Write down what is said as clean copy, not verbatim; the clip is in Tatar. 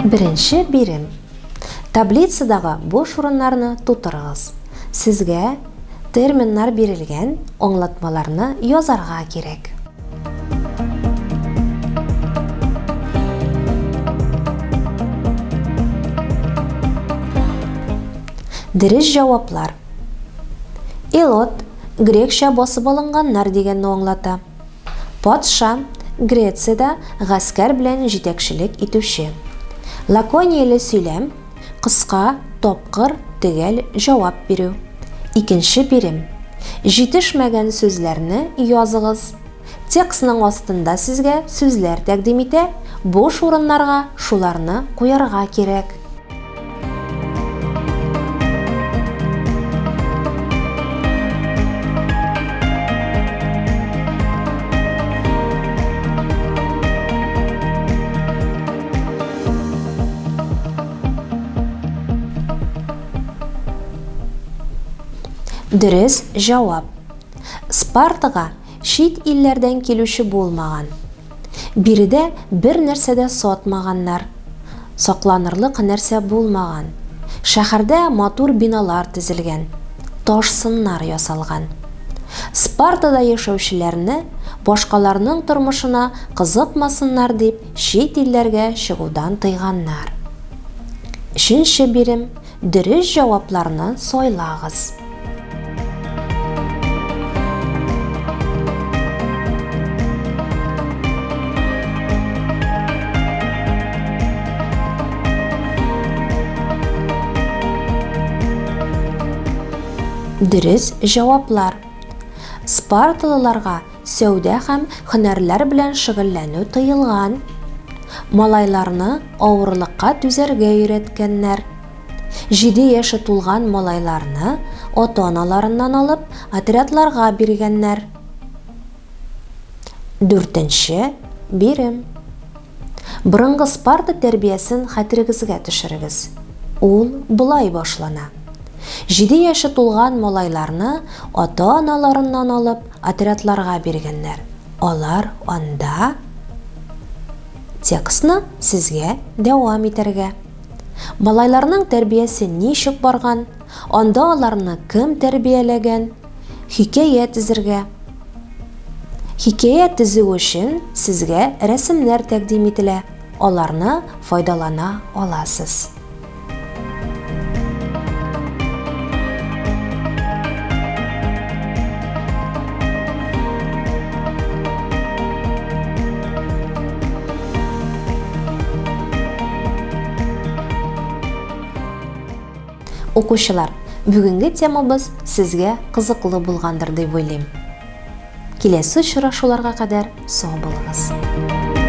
Беренче бирем. Таблицадагы буш урыннарны тутырыгыз. Сезгә терминнар бирелгән, аңлатмаларны язарга кирәк. Дөрес җаваплар. Элот грекча басып алынганнар дигәнне аңлата. Патша, Грециядә гаскәр белән җитәкчелек итүче. Лаконияле сөйләм, кыска, тапкыр, төгәл җавап бирү. Икенче бирем. Җитешмәгән сүзләрне языгыз. Текстның астында сезгә сүзләр тәкъдим итә, буш урыннарга шуларны куярга кирәк. Дөрес җавап. Спартага чит илләрдән килүче булмаган. Биредә бер нәрсә дә сатмаганнар. Сакланырлык нәрсә булмаган. Шәһәрдә матур биналар төзелгән, таш сыннар ясалган. Спартада яшәүчеләрне башкаларның тормышына кызыкмасыннар дип чит илләргә чыгудан тыйганнар. Өченче бирем, Дөрес җавапларны сайлагыз. Дөрес җаваплар. Спарталыларга сәүдә һәм һөнәрләр белән шөгыльләнү тыелган. Малайларны авырлыкка түзәргә өйрәткәннәр. Җиде яше тулган малайларны ата-аналарыннан алып, отрядларга биргәннәр. Дүртенче бирем. Борынгы Спарта тәрбиясен хәтерегезгә төшерегез. Ул болай башлана. Җиде яше тулган малайларны ата-аналарыннан алып, отрядларга биргәннәр. Алар анда текстны сезгә дәвам итәргә. Малайларның тәрбиясе ничек барган, анда аларны кем тәрбияләгән, хикәя төзергә. Хикәя төзү өчен сезгә рәсемнәр тәкъдим ителә, аларны файдалана аласыз. Укучылар, бүгенге темабыз сезгә кызыклы булгандыр дип уйлыйм. Киләсе очрашуларга кадәр сау булыгыз.